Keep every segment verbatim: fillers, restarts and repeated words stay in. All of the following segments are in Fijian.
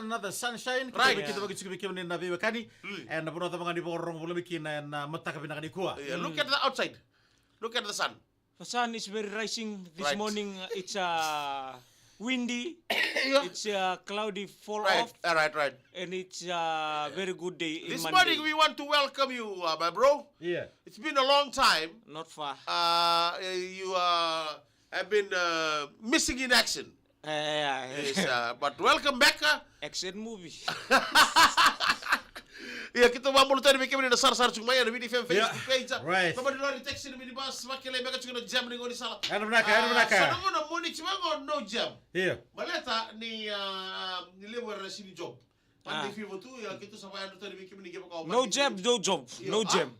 another sunshine. Right. Keitou vakasuka vei kemuni na veiwekani. Mm. Ena vanua cava ga ni vakarorogo voli mai kina ena mataka vinaka nikua. Yeah, look at the outside. Look at the sun. The sun is very rising. This Right. morning, uh, it's, uh, windy. Yeah. It's, uh, cloudy fall Right. off. All right, right. And it's, uh, very good day in This Monday. morning we want to welcome you, uh, my bro. Yeah. It's been a long time. Not far. Uh, you, uh, have been, uh, missing in action. Eh, yeah. Yes, uh, but welcome back, uh, Action movie. Ia, keitou vakabula tale vei kemuni na sarasara tiko mai ena Viti F M Yeah. Facebook page. Right. Tamani lori, taxi, na minibus, vakilai beka tiko na jam ni gaunisala. Yadra vinaka, yadra Ah, vinaka. Sa na gauna mo ni tiko vaqo no jam. Ia. Baleta ni, ah, ni levu era sega ni job. Monday Ah. fever tu, ia keitou sa vakayadra tale vei kemuni kevaka o No Monday jam, fever. No job, Io, no ah? jam.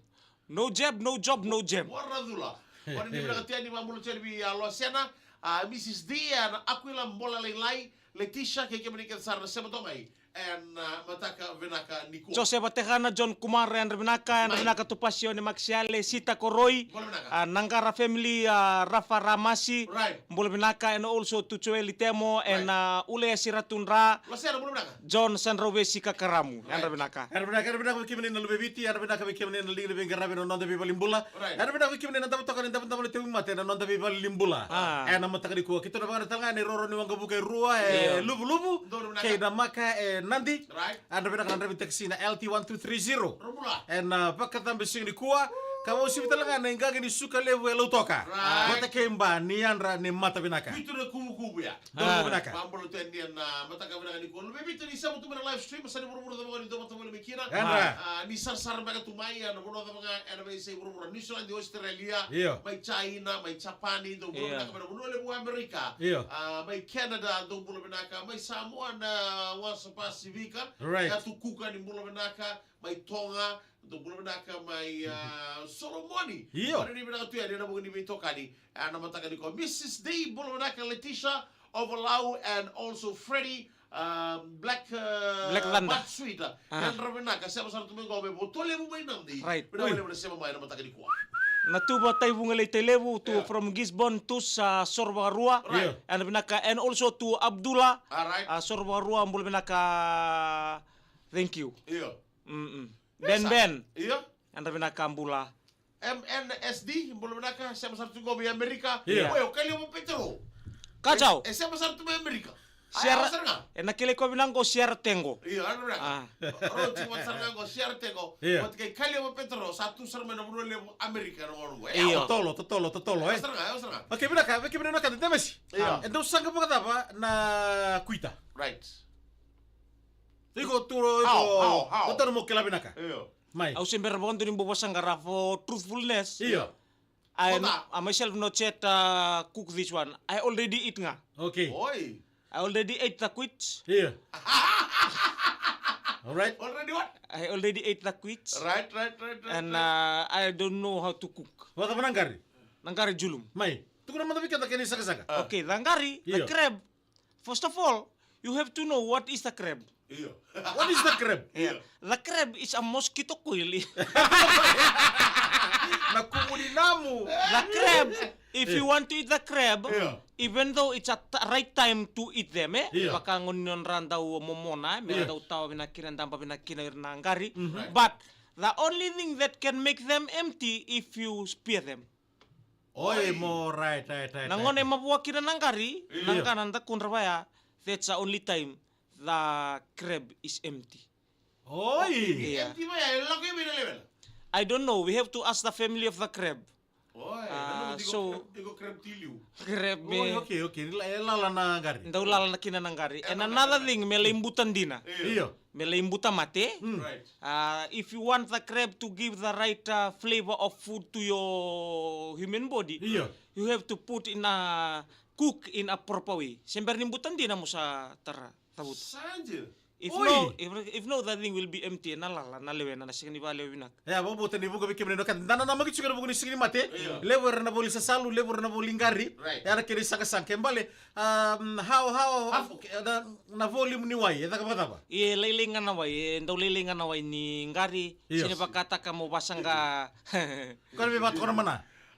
No jab, no job, no jam. Ua ra cula. Ua ni vinaka tu yani, vakabula tu yani vei, a, Losena, a, Missus D, a, na Aquila, Bola Lailai, Leticia, kei kemuni kece sara na sema toka mai ena, a, mataka vinaka nikua. Josefa Tekana, John Kumar, yadra vinaka, yadra Mai. vinaka Tupasi, One Maxiale, Sita Koroi, Bola vinaka. a, Naqara family, a, Rafa Ramasi, Right. Bula vinaka, and also to Joel Itemo, and, Right. uh, Ule Yasira Tundra, Losena, bula vinaka. John Sandrauvesi Kakaramu. Right. Yadra vinaka. Yadra vinaka, yadra vinaka vei kemuni na Luve Viti, yadra vinaka vei kemuni na liga ni veiqaravi na noda veivalenibula. Right. Yadra vinaka vei kemuni na davo toka ni davodavo ni tauvimate na noda veivalenibula. Ah. Ena mataka nikua, keitou na vakayagataka tale ga na iroro ni waqavuka e rua, e Io. Luvuluvu, Donu vinaka. kei Namaka e Nadi. Right. Yadra vinaka na draiva ni taxi na L T one two three zero. Robula. Ena, a, vakacabe siga nikua, ka vakauasivi tale ga na iqaqi ni suka levu e Lautoka. Right. Vata kei Ba ni yadra ni mata vinaka. Vitu na kuvukuvu ya. Donu Ah. vinaka. Vakabula tu yani ena mataka vinaka nikua. Luve Viti ni sema tu mai na live stream, sa ni vuravura cava ga ni dou matavoli mai kina. Yadra. Ah, ni sarasara beka tu mai, a, na vanua cava ga, ena veiyasai vuravura. New Zealand, Australia, Io. mai China, mai Japani, dou bula Io. vinaka mai na vanua levu Amerika. Io. Ah, mai Canada, dou bula vinaka, mai Samoa na Wasa Pasifika. Right. Ka tu Kuka ni bula vinaka, mai Toga, dou bula vinaka mai, ah, Solomoni. Io. Ena ni vinaka tu yani ena vuku ni veitokani, ena mataka nikua. Missus D, bula vinaka, Leticia, Ovalau, and also Freddy, ah, Black, ah, Black Thunder. Black Sweet, ah. Ah. Yadra vinaka, sema sara tu mai qo me Voto Levu mai Nadi. Right. Vinaka Oi. levu na sema mai ena mataka nikua. Natuva Taivuga Leitailevu, tu Io. from Gisborne, Tus, a, Sorovakarua. Right. Io. Yadra vinaka, and also to Abdullah, All right. a, Sorovakarua, bula vinaka, thank you. Io. Mm-mm. Yes, Ben sir. Ben. Io. Yadra vinaka bula. M N S D, bula vinaka, sema sara tu qo vei Amerika. Io. Oi, o Kaliwa Petero. Ka tau. E, e sema sara tu mai Amerika. Ai, Sierra, au sara ga. ena kilai koya vinaka qo Sierra Tengo. Io, yadra vinaka. Ah. Rau tiko vata sara ga qo Sierra Tengo. Io. Vata kei Kaliwa Petero, sa tu sara mai na vanua levu Amerika na gauna qo. E, Io. au. Totolo, totolo, totolo, e. Au sara ga, au sara ga. Okay, vinaka, vei kemuni na ka, Demesi. Io. E dau saqa vakacava na kuita? Right. Iko tu, iko, How, how, how? Totolo mo kila vinaka. Io. Mai. Au se bera vakadua ni bau vasaqa ra for truthfulness. Io. I, Kota. I myself not yet, uh, cook this one. I already eat nga. Okay. Oi. I already ate the quit. Io. All right. Already what? I already ate the quit. Right, right, right, right, And, right. uh, I don't know how to cook. Vakacava na qari? Na qari julum. Mai. Tukuna mada vei keda kena isaqasaqa. Ah. Okay, the qari, the Io. crab. First of all, you have to know what is the crab. Io. What is the crab? Yeah. Io. The crab is a mosquito coil. Na kumu ni namu. The crab, if Io. you want to eat the crab, Io. even though it's a t-, right time to eat them, eh? Io. Vaka gona ni nodra dau momona, eh? Me Io. dau tawa vinaka kina, daba vinaka kina ira na qari. Mhm. Right. But the only thing that can make them empty if you spear them. Oi, Oi. mo, right, right, right, Na right. gone mavoa kina na qari, Io. na qana da kudra vaya, that's the only time the crab is empty. Oi. Io. Empty vaya, e lako i vei na level? I don't know. We have to ask the family of the crab. Oi, Ah, na nomu tiko so crab, tiko crab tiliu. Crab me Oi, okay, okay. Ni la-, e lala na qari. Dau lala na kina na qari. And another thing, me lai buta dina. Io. Io. Me lai buta mate. Mm. Right. Uh, if you want the crab to give the right, uh, flavor of food to your human body, Io. you have to put in a, cook in a proper way. Se bera ni buta dina mo sa tara, cavuta. Sa dina. If Oi. no, if, if no, the thing will be empty. Na lala, na lewena, na sega ni vakalewe vinaka. E, a, vakabauta ni vuqa vei kemuni na ka, da nanamaki tiko ena vuku ni Siga ni Mate. Io. Levu era na voli sasalu, levu era na voli qari. Right. Era kena isaqasaqa, ke bale, um, how, how, Hafu. na, na volume ni wai, e caka vakacava? E lailai ga na wai, e dau lailai ga na wai ni qari, Io. se ni vakataka mo vasaqa. Koya na vei vakatoka na mana.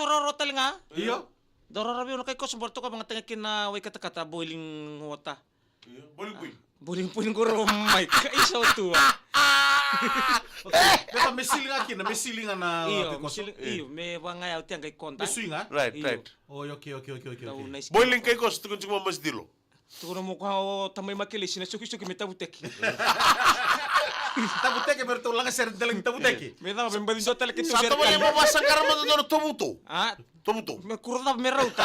koso roro tale ga. Io. Dau roro vei au na kai koso, bora toka vagataka kina na wai katakata, boiling water. Io, boiling point. Boiling point qori, oh my, kai sa tu. Okay. Me ka me sili ga kina, me sili ga na kai koso. Io, me sili, io, me vagaya oti a qai koda. Me sui ga? Right, right. Oh, okay, okay, okay, okay, okay. Boiling kai koso, tukuni tiko mai Masitilo. Tukuna mo kua o tamai Makelesi na sokisoki me tavuteke. Tavuteke me ratou laga sere dela ni tavuteke. Me cava me baci dua tale ke tu. Sa sere tavuteke kale. Mo vasaqara mada dua na tovuto. A? Tovuto. Me kuro cava me rauta.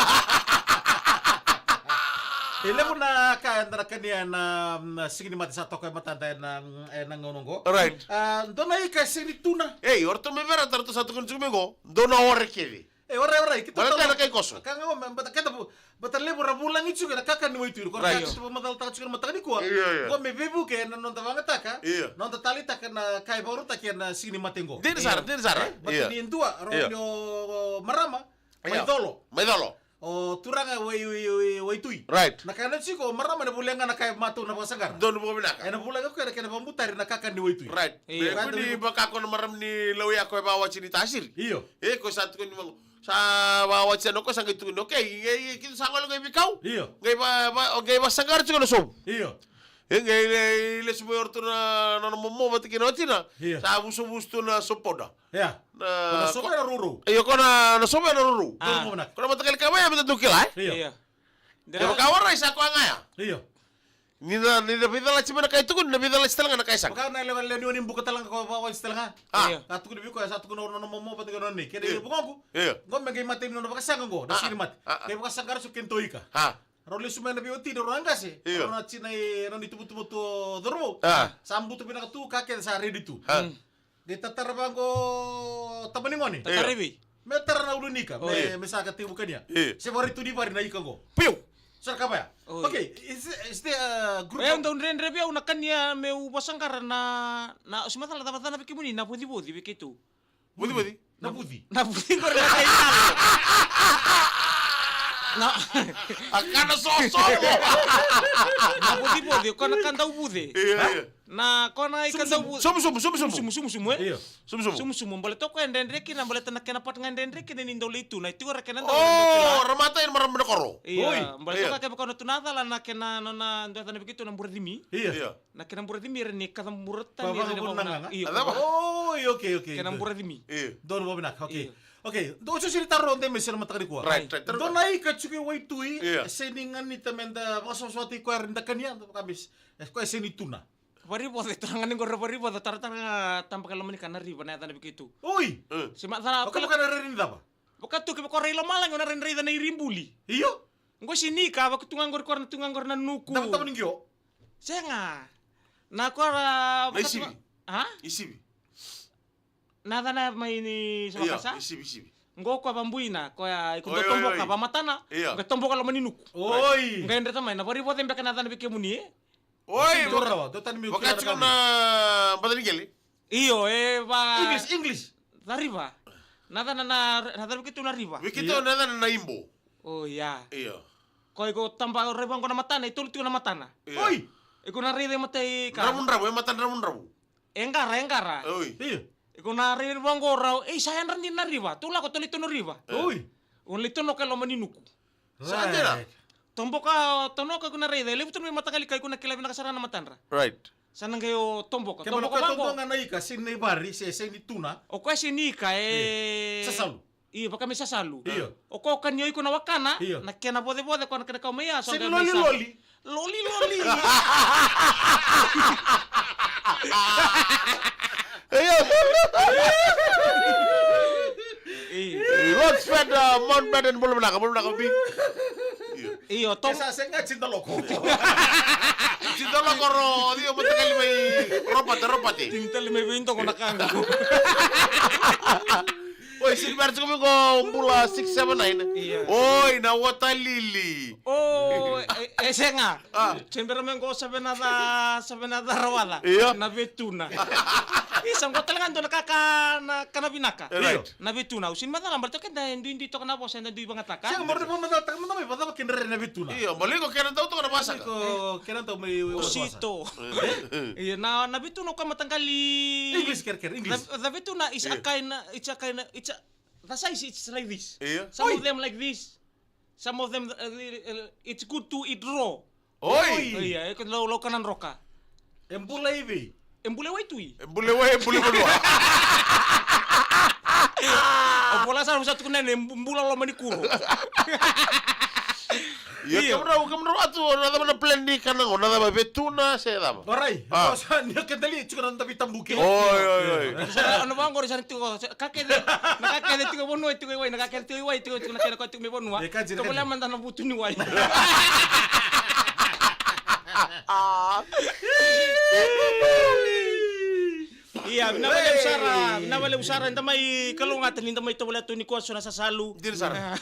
E levu na ka eda na kania ena, mm, siga ni mate sa toka e matada ena, mm, ena gauna oqo. Right. A, dua na ika e sega ni tuna. Ei, o ratou me vera, ratou sa tukuna tiko mai qo. Dua na ore kece. E, orai, orai, keitou tau na kai koso. Ka ga, me, bata, keda vu-, bata levu ra vulagi tiko na kakana ni waitui. Ko ra keitou vakamacalataka tiko na mataka nikua. Io, io. Qo me veivuke na noda vagataka, io, noda taleitaka na ka e vakarautaki ena siga ni mate qo. Dina sara, dina sara. E, bata ni dua, rau ni o marama, mai colo. Mai colo. O turaga wai, wai, wai, waitui. Right. Na ka na tiko, o marama na vulega na ka e matou na vakasaqara. Donu vakavinaka. Ena vulagi ko ena kena vakabutari na kakana ni waitui. Right. Io. Me kua ni vaka ko na marama ni lauya ko e vakawati ni tasiri. Io. E, ko sa tukuni mai qo. Sa vakawati, sa na ko sa qai tukuni. Okay, e, e, keitou sa gole qai veikau. Io. Qai va, va, o qai vasaqara tiko na sovu. Io. E qai le, lesu mai o ratou na, na, na momo vata kei na watina. Io. Sa vusavusa tu na soap powder. Ia. Na, ko na sovu ena rourou. Io, ko na, na sovu ena rourou. A. Ko na mataqali ka mai ya me da dau kila, e? Io. Io. Kevaka warai sa koya ga ya. Io. Ni na, ni na veicalati mai na ka e tukuni, na veicalati tale ga na ka e saqa. Vaka na lewe, lewe ni wani buka tale ga ko vakawati tale ga. A. Io. Ka tukuni vei koya, sa tukuna o nona momo vata kei nona nei. Kena, io, vugoqu. Io. Qo me qai mate ni nona vakasaqa qo, na siga ni mate. A, a. Qai vakasaqara tiko kena tou ika. A. Rau lesu mai na veiwatini, rau na qase. Io. Rau na tina e, rau ni tuvatuva tu o cauravou. A. Sa butu vinaka tu, ka kece sa redi tu. A. Mm. Qai tatara vaqo tama ni gone. Tatara i vei? Me tara na ulu ni ika, me, me sa ka tekivu kania. Io. Se vakaraitu ni vari na ika qo. Piu! Sa ka vaya. Oi. Okay, is, is there a group of... E, dau dredre vei au na kania meu vasaqara na, na, o se macala cava cana vei kemuni, na vocivoci vei keitou. Vocivoci? Na vuci. Na vuci qori na kai talo. Na. A kana soso. Na vocivoci, ko na ka dau vuce. Io, io. Na, ko na ika dau vuce. Sumusumu, sumusumu. Sumusumu, sumusumu, e? Io. Sumusumu. Sumusumu, baleta o koya e dredre kina, baleta na kena part ga e dredre kina ni dau lai tu, na tiko ra kena dau. O, ra matai na marama na koro. Io. Oi. Baleta o koya kevaka o na tu na cala na kena, nona, dua cana vei keitou na buracimi. Io. Io. Na kena buracimi era ni kaca bura tani, era ni vakavinaka. Io. Oi, okay, okay. Kena buracimi. Io. Donu vakavinaka, okay. Io. Okay, dou sosiri taro de me sera mataka nikua. Right, right. Dou na ika tiko e waitui, io, se ni ganita me da vakasavasavataki koya era ni da kania, da vakabisi. E koya se ni tuna. Varivoca, e turaga ni qori Varivoca, taratara ga tabaka loma ni ka na riva na yacana vei keitou. Oi! Mm. Se macala. Vaka, vaka na rere ni cava? Vaka tu kevaka o rai lomalagi o na rai raica na iribuli. Io. Qo se ni ka, vaka tu ga qori, ko ra na tu ga qori na nuku. Tava, tava ni qio. Sega. Na ko ra, na vaka tu ga isivi. A? Isivi. Na yacana mai ni Io, savakasa? Isivi, isivi. Qo koya vabuina, koya iko Oi, dau oi, toboka oi. vamatana, Io. qai toboka loma ni nuku. Oi. Qai dreta mai, na vari voce beka na yacana vei kemuni, e? Oi, Dou rawa, dou tani mi Vaka kila tiko na na bata ni qele. Io, e va English, English. Cariva. Na yacana na, na yacana vei keitou na riva. Vei keitou Io. na yacana na ibo. O, ia. Io. Ko iko taba raiva qo na matana, e tolu tiko na matana. Io. Oi. Iko na raica e matai ka. Dravudravu, e mata dravudravu. E qara, e qara. Oi. Io. Iko na raiva qo rau, ei, sa yadra dina na riva. Tou lako, tou lai tono riva. E. Oi. O lai tonoka e loma ni nuku. Sa dina. Right. Toboka, tonoka iko na raica. E levu tu na veimataqali ika iko na kila vinaka sara na matadra. Right. Sa na qai o toboka. Ke Toboka mano koya vaqo. toboka na ika, sega ni vari, se, sega ni tuna. O koya sega ni ika, e. E. Sasalu. Io, vaka me sasalu. Io. O koya o kania iko na wakana, Io. na kena vocevoce, koya na kena kau mai ya, so Sega ni qai mai sa- loliloli. Loliloli. Io. Io. Rod Fed, uh, Mountbatten, bula vinaka, bula vinaka, Bi. Io. Io, tom- Esa sega tida loko. Tida loko ro, io, mataqali mai Ropate, Ropate. Tini tale mai vei toka na kago. Oi, sini bera tiko mai qo bula six seven nine. Io. Oi, na watalili. O, e, e sega. A. Sini bera mai qo seven na ca, seven na ca rawaca. Io. Na vetuna. Isa, qo tale ga dua na kaka na kana vinaka. E, right. Na vetuna. Au sini macala, baleta keda e duidui toka na vosa, eda dui vagataka. Sega, mora ni vakamacala, taka mada mai, vacava kena rere na vetuna. Io, bale iko kena dau toka na vasa. Iko kena dau mai O vosa. sito. Io, na, na vetuna o koya mataqali. English, kere, kere, English. The, the vetuna is a Io. kind, it's a kind, it's a, the size, it's like this. Io. Some Oi. of them like this. Some of them, uh, uh, it's good to eat raw. Oi. Oi, ia, e ko lau, lau kana droka. E bula i vei? E bula i waitui. E bula i wai, e bula i vanua. O bula sa, sa tukuna ni bu-, bula loma ni kuro. Ia, Io. kemudrau, kemudrau atu, na cava na plan ni kana qo, na cava vetuna, se cava? Orai, A. o sa, ni o keda li, tiko na noda veitabuki. Oi, oi, oi. Sa, na vaqori sa ni tiko, sa, ka kece, na ka kece tiko i vanua, tiko i wai, na ka kece tiko i wai, tiko, tiko na kena koya tiko mai vanua. E, ka jira, Toko ka jira. lea mada na vutu ni wai. Ia, vinaka vakalevu sara, vinaka vakalevu sara, eda mai kalougata ni da mai tovolea tu nikua so na sasalu. Dina sara.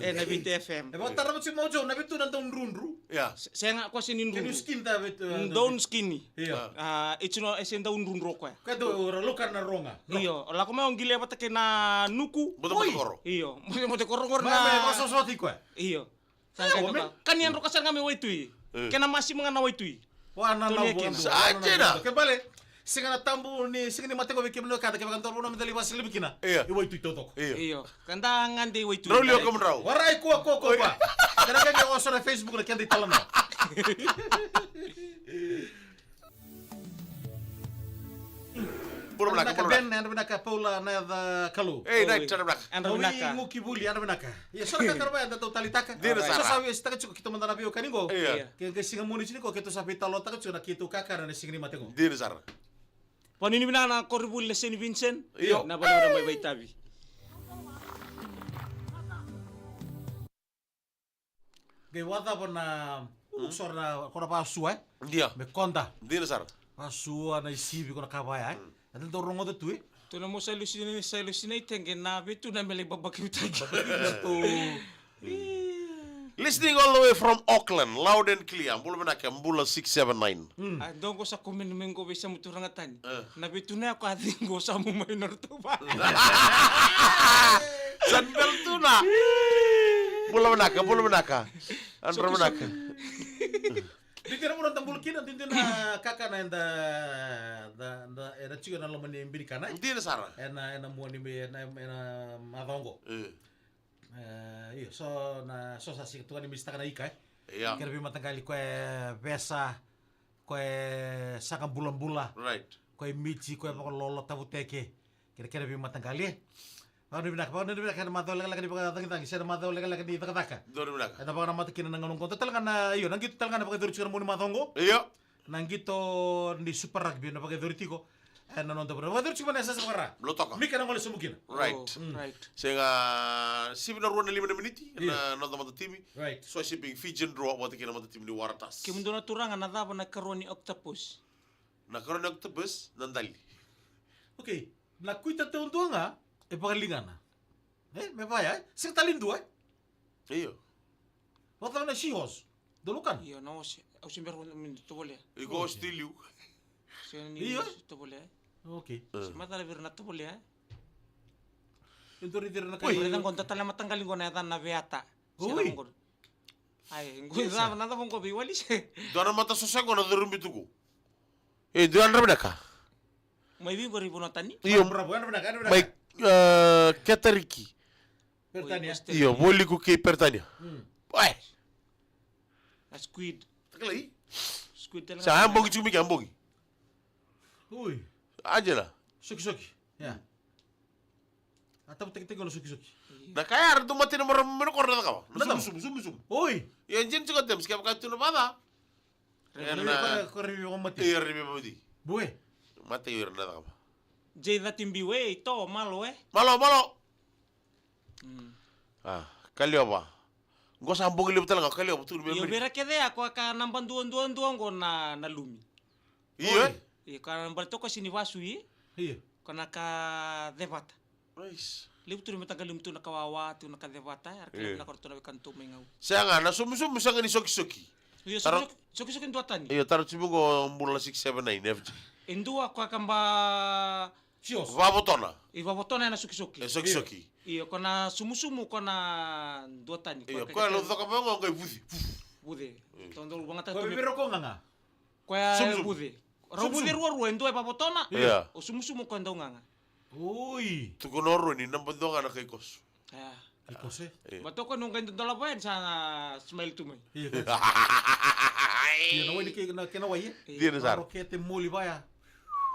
E, na Viti F M. E, vakatara vata tiko mai o Joe, na vetuna dau drudru. Ia. Se-, sega, koya sega ni drudru. Can you skin that with, uh, Dau skinny. Ia. A, it's not, e sega ni dau drudru o koya. Koya dau, ra loka na roga. Io, o lako mai o qilea vata kei na nuku. Buta, buta Oi. koro. Io, buta, buta koro qori Mai, mai, na. Vakasosoa tiko e. Io. Sa Io, qai me- toka. Kania droka sara ga me waitui. E. Kena masima ga na waitui. Wa, na, Tony na, Aquino. Sa wa, na, na, kena. Ke bale, siga na tabu ni, siga ni mate qo vei kemuni na wekada, kevaka dua na vanua me da lai vakaselevu kina. Io. I waitui taucoko. Io. Io. Ka da gade i waitui. Drau liwa kemudrau. Warai, kua, kua, kua, Oi. kua. Kena kena oso na Facebook na keda italanoa. Bula vinaka, bula vinaka. Ben, yadra vinaka Paula na yaca Kalou. Ei, Nait, Oi. yadra vinaka. Yadra Oi, vinaka. Guki Vuli, yadra vinaka. Ia, so na kakana vaya da dau talitaka. Dina Alright. sara. So sa via sitaka tiko keitou mada na veiwekani qo. Ia. Ia. Ke, ke siga Moniti ni qo, keitou sa veitalanoataka tiko na keitou kakana na siga ni mate qo. Dina sara. Vakanuinui vinaka na koronivuli na Saint Vincent. Io. Na vanua mai Vaitavi. Qai vakacava na, uh, so na, ko na vasua, e? Ia. Me koda. Dina sara. Vasua na isivi ko na ka vaya, e? Mm. Eda dau rogoca tu, e? Tou na mo sa lusi ni, sa lusi na itege na vetuna me lai babaki utaki. Babaki utaki. Tou. Ih. Listening all the way from Auckland, loud and clear. Bula vinaka, bula six seven nine. Mm. A, dou qo sa komeni mai qo vei Samu Turaga tani. E. Na vetuna ya ko a ciqo Samu mai na ratou va. Sa bel tuna. Bula vinaka, bula vinaka. Andra Soki, vinaka. soki. Didi na vuna da bula kina, didi na kakana eda, da, da, eda tiko ena loma ni binikana. Dina sara. Ena, ena mua ni me, ena, ena macawa qo. E. E, io, so na, so sa sika tu ga ni misitaka na ika, e. Ia. Kere veimataqali ko e vesa, ko e saka bulabula. Right. Ko e miti, ko e vakalolo tavuteke. Kere, kere veimataqali, e. Vakanuinui vinaka, vakanuinui vinaka ena macawa lekaleka ni vakacagicagi, se na macawa lekaleka ni cakacaka. Donu vinaka. Eda vakanamata kina na gauna qo. Dua tale ga na, io, na qito tale ga na vakayacori tiko na mua ni macawa qo. Io. Na qito ni Super Rugby na vakayacori tiko. E, na noda vaka-, vakayacori tiko mai na yasayasa vaka-Ra. Lo toka. Mika na gole sobu kina. Right. Oh, Mm. Right. Sega, sivi na rua na lima na miniti, Io. na noda matatimi. Right. So, sivi Fijian Drua, vata kei na matatimi ni Waratahs. Kemudou na turaga, na cava na karua ni octopus? Na karua ni octopus, na dali. Okay. Na kuita taudua ga e vakaligana. E, me vaya, e? Sega tale ni dua, e? Io. Vakacava na seahorse? Dou lukana? Io, na ose. Au se bera ni tovolea. Iko ose tu i liu. Sega ni tovolea. Okay. Se macala vei ira na tovolea. E dua raici ira na kai. Oi. Raica qo, dua tale na mataqali qo na yacana na veata. Oi. Ai, qo na cava qo veiwali se. Dua na mata sosa qo na curumi tu qo. E, dua yadra vinaka. Mai vei qori, vanua tani? Io. Bravo, yadra vinaka, yadra vinaka. Mai, e, Ketariki. Peritania. Oi, Australia. Io, voliku kei Peritania. Mm. Oe. A squid. Takalai. Squid tale. Sa a bogi tiko mai ke, a bogi. Ui. Angela. Sokisoki. Ia. A tavutakitaki qo na sokisoki. Io. Na ka ya, ratou mate na marama mai na koro, na cakava. Na sumu, sumu, sumu, sumu. Oi. Ia, jini tiko tems, kevaka tu na vaca. Ena. Ko revi vamati. Ia, revi vamati. Bue. Mate ira na cakava. Jei cati biu e, ito, malo, e. Malo, malo. Mm. A, kaliova. Qo sa bogi levu tale ga, kaliova, tu ni memory. Io, vei ira kece ya, ko ka naba dua, dua, dua qo na, na lumi. Io, e? Io, ko na naba toka sini vasu i. Io. Ko na ka cevata. Nice. Levu tu ni mataqali lumi tu na ka wawa, tu na ka cevata, e, era kila vinaka ratou na wekana tu mai Gau. Sega, na sumusumu sega ni sokisoki. Io, taro sokisoki, sokisoki dua tani. Io, taro tiko qo bula six seven nine, F G. E dua ko a kaba Sios. Vavotona. I vavotona ena sokisoki. E sokisoki. Io, ko na sumusumu, ko na dua tani. Io, ko e lau coka mai qo qai vuce. Vuce. Io. Dodonu vagata tu me viro ko gaga. Ko e vuce. Rau vuce ruarua, e dua e vavotona. Io. O sumusumu ko e dau gaga. Oi. Tukuna o rua ni naba dua ga na kai koso. Ia. Kai koso, e? Io. Ba toko ni qai dodolava yani sa na smile tu mai. Io, kai koso. Io, na wai ni kei, na kena wai, e? Io. Dina sara. Rokete moli vaya.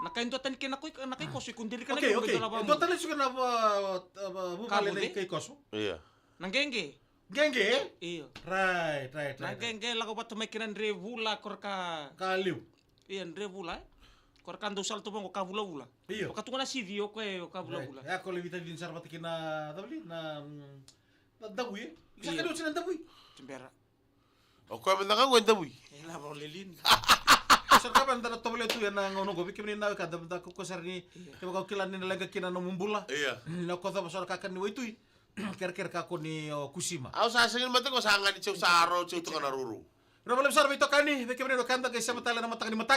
Na kai dua tani kei na kai, na kai koso, i kudiri kana. Okay, okay. Dua tani suka na va, va, vuvale na kai koso. Io. Na qeqe. Qeqe, e? Io. Right, right, right. Na qeqe lako vata mai kina dre vula, ko ra ka. Ka liu. Io, dre vula, e? Ko ra ka dau sala tu vaqo ka vulavula. Io. Vaka tu ga na sici o koya, o ka vulavula. Right. E, ko lai veitacini sara vata kei na, cava li, na, mm, na davui, e? Io. Sa ka ni oti na davui. Tibera. O koya mada ga qo e davui. E lava o lelini. Sa ka vada na tovolea tu ena gauna qo, vei kemuni na weka, da, da ko sara ni, io, kevaka o kila ni na leqa kina na nomu bula. Io. Na ko cava so na kakana ni waitui. Kerekere ka ko ni o kusima. Au sa sega ni mate ko sa gani, seu sa ro, seu toka na ruru. Rau valevu sara veitokani, vei kemuni na wekada qai sema tale na mataka ni mata.